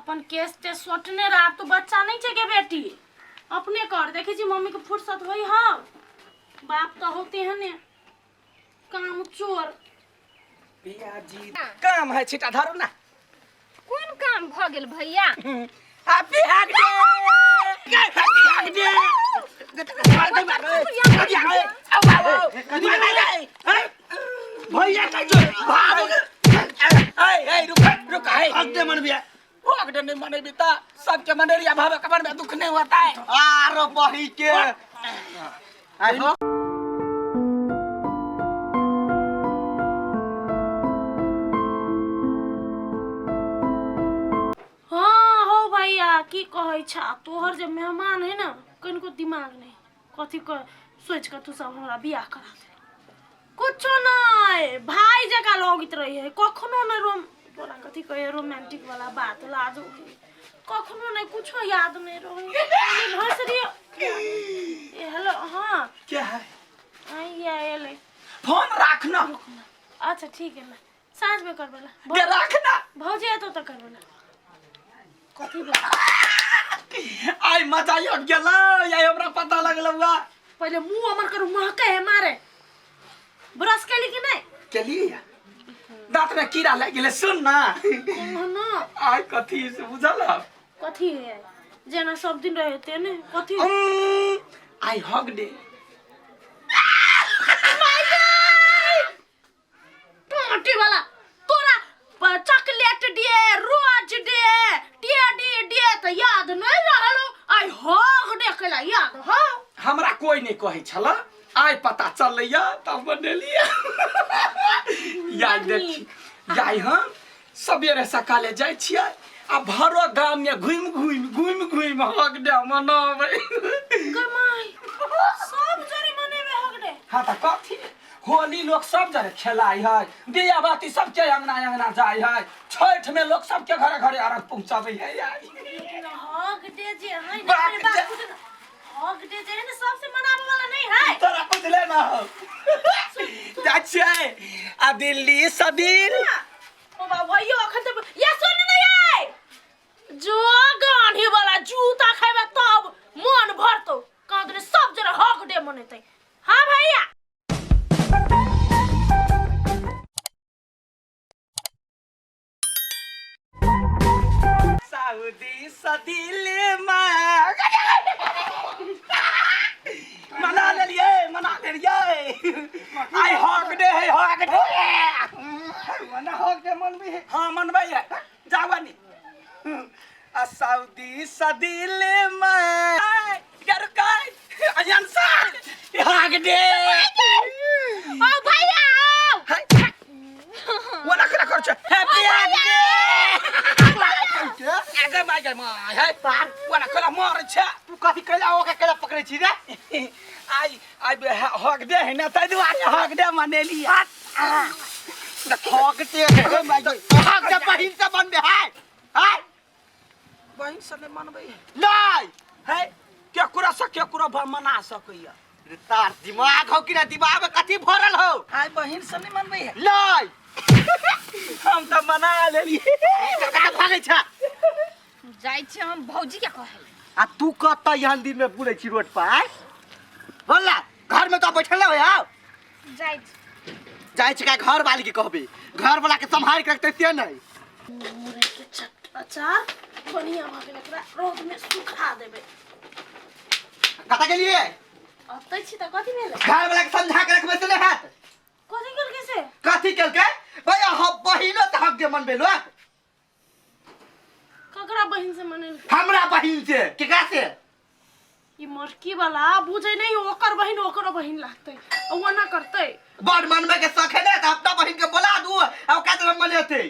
अपन केस तेस सोटने रह, आब तो बच्चा नहीं छे के बेटी, अपने कर। देखे छी मम्मी के फुर्सत होई हौ, बाप तो होते हैं ने काम चोर। भैया जी काम है, छिटा धरू ना। कोन काम भ गेल भैया? Happy hack day, happy hack day. भैया का जो भाग ए ए रुक रुक है हक दे मन बिया। ओ अगडे नहीं मनेबी त सबके मनेरिया भावे कमर में दुख नहीं होता है। आरो बही के आइ हो। हाँ हो भैया, की कहै छा, तोहर जे मेहमान है ना, कनिको दिमाग नहीं, कथी कह सोच के तू सब हमरा बियाह करा दे। कुछो नहीं, भाई जकाँ लगैत रही है, कखनो नहीं रोम तोरा कथी कहे रोमांटिक वाला बात लाज कखनो नहीं, कुछो याद नहीं रहे भसरी। ए हेलो, हाँ क्या है? आइया एलै। फोन रखना। अच्छा ठीक है ना, साँझ में करबे ला। के रखना। भौजी एतो तऽ करबे ला। कथी भेल? आइ मजा आबि गेलै, आइ हमरा पता लगल बा। पहिले मुंह हमर करू, महके है मारे। ब्रश केली कि नहीं? केली, दांत में कीड़ा लागि गेलै। सुन ना। कहना। आइ कथी से बुझल? कथी है? जेना सब दिन रहे तेने कथी? आइ हग डे। टोटी वाला तोरा chocolate day, rose day, teddy day तऽ याद नहीं रहलो, आइ हग डे केला याद हो? हमरा कोई नहीं कहै छल, आइ पता चलैया तब बनेलियै। याद देखी जाइ, हम सबेरे सकाले जाइ छियै आ भरो गाम में घुमि घुमि घुमि घुमि हग डे मनाबै। गमाई सब जरे मनेबे हग डे? हाँ तऽ कथी, होली लोग सब जगह खेलाइ है, दिया बाती सबके अंगना अंगना जाइ है, छठ में लोग सबके घरे घरे अर्घ पहुंचाबै है यार। लेकिन हग डे जे है ना, बाप मेरे बाप जे- खुद ना- हग डे जे है ना सबसे मनावे वाला नहीं है। तोरा बुझले ना हो। जाइ छियै आ दिल्ली सदिल। ओ बाबा भैयो अखन तऽ या सुन नहीं आय जो गान्ही वाला जूता खेबे तब मन भरतो। कहाँ सब जरा हग डे मनेतै। हाँ भैया। सऊदी सदिल में मना लेलियै, मना लेलियै। आइ हक डे है, हक डे। मना हक डे मनबी है? हाँ मनबै है, जाउ नी आ सऊदी सदिल में रुकै अयन सर हक डे। ओ भैया आओ। वो नखरा कर छे। हैप्पी हक डे। आगे माय गे my है वो नखरा मार छे। तू कथी कैला ओके कैला पकड़ै छी रे? आई आई हक डे है ना, ताहि दुआरे हक डे मनेली। हक डे हक डे बहिन से बनबे है? हाय बहिन से नहि मनबै है? नहीं है, केकरो से केकरो मना सकैया। रे तार दिमाग हो कि ना, दिमाग में कथी भरल हो? आइ बहिन से नहि मनबै है? नहीं। हम तऽ मना लेलियै। तऽ कहाँ भागै छ? जाइ छी हम भौजी के कहै। आ तू कतऽ एहन दिन में बुलै छी रोड पर? आय बोल ना, घर में तो बैठल हो आओ। जाइ छी। जाइ छी का घर वाली के कहबे, घर वाला के संभाल के रखते से नहीं। मुरई के चट अचार बढ़िया भऽ गेल, एकरा रौद में सुखा देबै। कतऽ गेलियै? अतै छी तऽ कथी भेलै? घर वाला के समझा के रखबे से नहीं हैत। कथी केलकै से? कथी केलकै भैया, हम बहिनो तऽ हक दे मनबे लोक। ककरा बहिन से मनेलकै? हमरा बहिन से, केकरा से? ई मरकी वाला बुझै नहीं, ओकर बहिन ओकरो बहिन लागतै आ ओना करतै। बड़ मनबे के शौक है ने तऽ अपना बहिन के बोला दू आ ओकरा से मनेतै।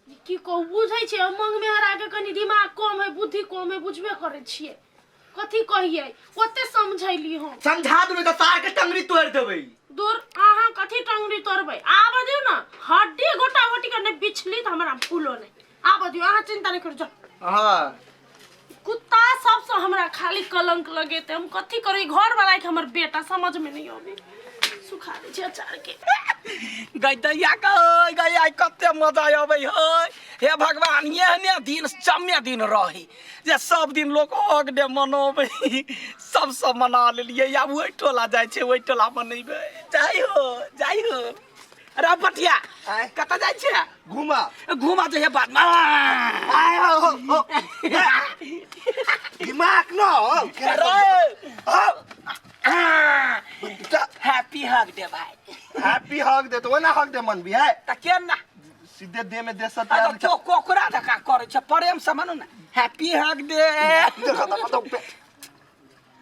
ई की कहू, बुझै छै मंग में हरा के कनी दिमाग कम है, बुद्धि कम है, बुझबे करै छियै। कथी कहियै, ओते समझैली हम। समझा देबै तऽ सार के टंगरी तोड़ि देबै। दूर, अहाँ कथी टंगरी तोड़बै? आबऽ दियौ ने, हड्डी गोटा गोटी के नहि बिछली तऽ हमरा फूलो नहि। आबऽ दियौ, अहाँ चिंता नहि करू, जाउ। हाँ। कुत्ता सबसँ हमरा खाली कलंक लगेतै, हम कथी करू? ई घर वाला के हमर बेटा समझ में नहीं अबै। सुखा दै छै अचार के। गई दैया गई गई, आइ कते मजा अबै है। हे भगवान, एहने दिन चम्मे दिन रही जे सब दिन लोक हक डे मनोबै। सब सब मना लेलियै, आब ओहि टोला जाइ छै, ओहि टोला मनेबै। जाइ हो, जाइ हो। अरे बटिया, आँय? कतऽ जाइ छै? घुमा। घुमा जइहे बादमे। आय हो हो, दिमाग न हो। हैप्पी हक डे भाई। हैप्पी हक दे तो ओना हक दे मन भी है। तऽ केना? सीधे दे में दे सत। आ तो कोकरा धक्का करै छै, प्रेम से मानू ने, हैप्पी हक डे।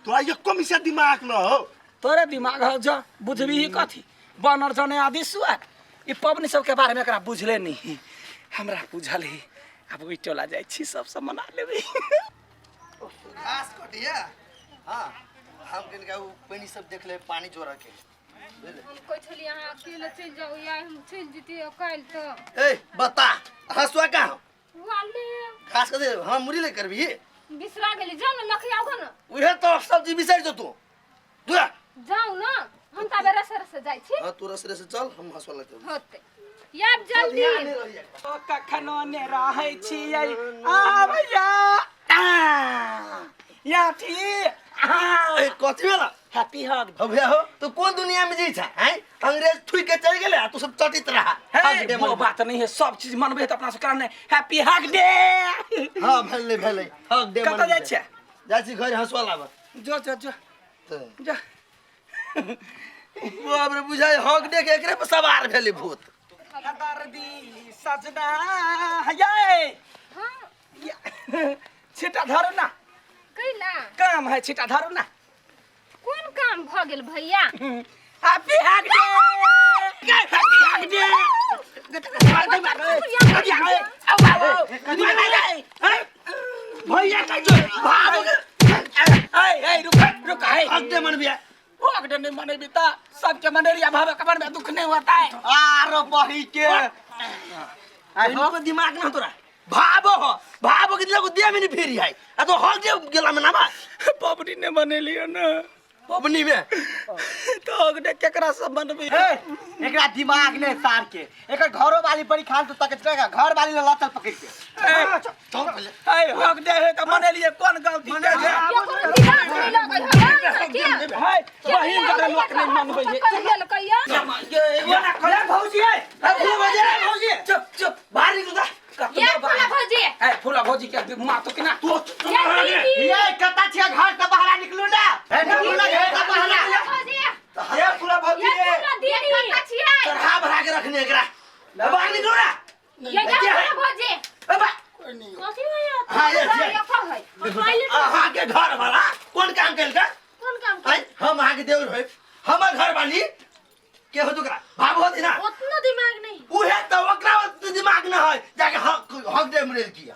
तोरा एको मिसा दिमाग न हो। तोरे दिमाग हो जो बुझबी कथी बनर जने आदि सुआ। ई पबनी सबके बारे में एकरा बुझले नहीं, हमरा बुझल है। आब ओहि टोला जाइ छी, सबसँ मना लेबै। घास कटिया। हाँ, हम किनका उ पानी सब देख ले, पानी जोड़ा के। हम कहै छलियै अहाँ अकेले चलि जाउ, या हम चलि जैतियै काल्हि तऽ। ए बता, हंसुआ कहाँ हो? वाले। घास कटे हम मुड़ी ले करबी। बिसरा गेली, जाउ ने लखियाउ ने। उहे तो सब्जी बिसरि जो तू दूरा। जाउ ने, हम तऽ रसे रसे जाइ छी। हाँ, तू रस रस चल, हम हंसुआ लगते होतै याब जल्दी। ओ कखनो ने रहै छियै। आ भैया, आ या ठीक। ए कथी भेला? हैप्पी हक। हो भैया हो, तू कौन दुनिया में जी छा हैं? अंग्रेज थुई के चल गेले आ तू सब चटित रहा। हे हक डे वो मन। बात नहीं है, सब चीज मनबै है तऽ अपना सब कारण हैप्पी हक डे। हाँ, भेलै भेलै हक डे। कतऽ जाइ छियै? जाइ छी घर हंसुआ लाबऽ। जो जो जो। तऽ जो। बाप रे, बुझाइ हक डे के एकरे पर सवार भेलै भूत। दर्दी सजना ये। हाँ। छिटा धरू ना। कैला? काम है, छिटा धरू ना। कोन काम भऽ गेल भैया? हैप्पी हक डे, हैप्पी हक डे। भैया भाग, रुक रुक है। हक डे मन बिया। हक डे नहीं मनेबी त सबके मनेरिया भावे कमर में दुख नहीं होता है। आरो बही के इनको दिमाग ना तोरा भाबो हो, भाबो के दिला दिया में नहीं फेरी है आ तो हक डे गेला में ना बा। पबनी ने मनेलियो ना। पबनी में तो हक डे केकरा सब मनबी? ए, एकरा दिमाग ने सार के, एकर घरो वाली बड़ी खान तो तक घर वाली ले लचल पकड़ के। चल पहले। ए हक डे है त मनेलिए, कोन गलती के है? केकरो दिमाग नहि लगै है के? है बहिन जरे लोक नहीं मनबै है। कहिया? ये भौजी है, ए भौजी, ए भौजी, चुप चुप। बाहर निकल जा। ये फूला भौजी। ए फूला भौजी के माँ तो किना तू ये दीदी। ये कता छिया घर से बाहर निकलू ना, ए निकलू ना घर से बाहर। फूला भौजी। ये पूरा भौजी ये है। फूला दीदी कता छियै? चढ़ा बढ़ा के रखने एकरा, बाहर निकलो ना। ये फूला भौजी। ए बा कथी भैया? हां, ये ये कह है? अहाँ के घर वाला कोन काम कैल का? कोन काम? आय, हम अहाँ के देवर होय, हमर घर वाली के हो तोकरा भाव होती ना। उतना दिमाग नहीं। उहे तो ओकरा ओते दिमाग न है, जाके हक हक दे मरेल किया।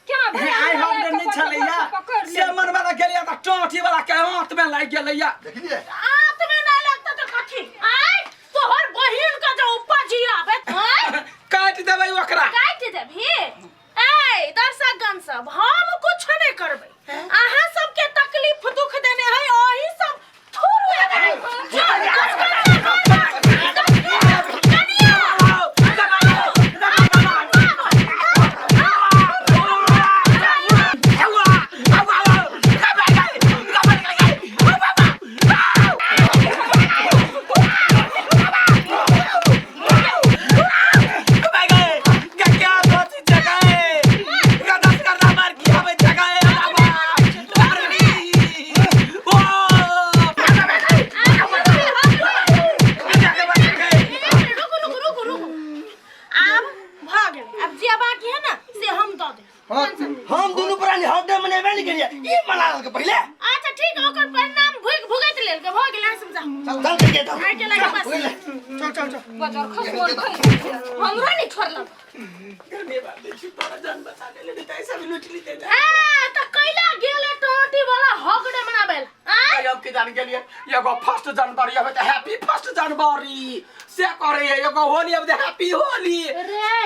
क्या भैया? आइ हम नहीं छलैया से मन वाला गेलिया त टोटी वाला के हाथ में लागि गेलैया। देखलिए? आंत में नहीं लगता तो कथी? आय तोहर बहिन का जो उपजी आबे, आय काटि देबै ओकरा। काटि देबही। ए दर्शकगण सब, हम कुछ नहीं करबै। अहाँ सबके तकलीफ दुख देने है ओही सब थोड़ू एबै। रुकू रुकू रुकू रुकू, आब भऽ गेल। आब जे बाकी है ना से हम दऽ देब। हम दुनू प्राणी हक दे मनेबे नहीं करिए, ई मना लेलकै पहिले। अच्छा ठीक है, ओकर परिणाम भुगि भुगति लेलकै, भऽ गेल। अहाँ सब जाउ। चल चल के चल। आइ के लागि बस। चल चल चल। बजर खसोर हमरो नहि छोड़लक। ए तऽ कैला गेले टोटी वाला हक डे मनाबै ला? आँय? अब के जान गेलिए, एगो फर्स्ट जनवरी आबै त हैप्पी फर्स्ट जनवरी से करे, एगो होली आबै त हैप्पी होली। रे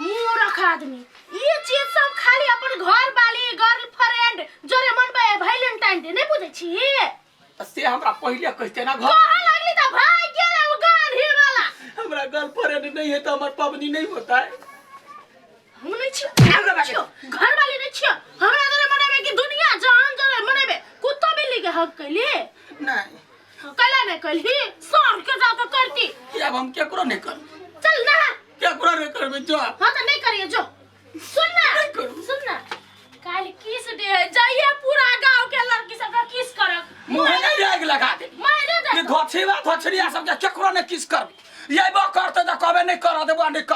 मूर्ख आदमी, ई चीज सब खाली अपन घर वाली गर्लफ्रेंड जोरे मनबै वैलेंटाइन डे, नहीं बुझै छी? तऽ से हमरा पहिले कहिते ना घर कहाँ लागली त भाग गेल उ गांधी वाला। हमरा गर्लफ्रेंड नहीं है तो हमर पबनी नहीं होता है। हम नहीं छियो, घर वाली नहीं छियो। हमरा जरे मनेबे कि दुनिया जहान जरे मनेबे? कुत्ता बिल्ली के हक कैली? नहीं। कैला नहीं कैली? सर के जाके करती। कि अब हम केकरो नहीं करब। चल ना। केकरो नहीं करबे, जो। हाँ तो नहीं करिए, जो। सुन ना। नहीं करू। सुन ना, काल किस डे है, जाइए पूरा गांव के लड़की सबके किस करक। मुँह नहीं आगि लगा दे। मैं दे ये धोछीवा धोछड़िया सबके केकरो नहीं किस करबी। यबो करते तऽ कहबे नहीं करऽ देबो आ नहीं कर।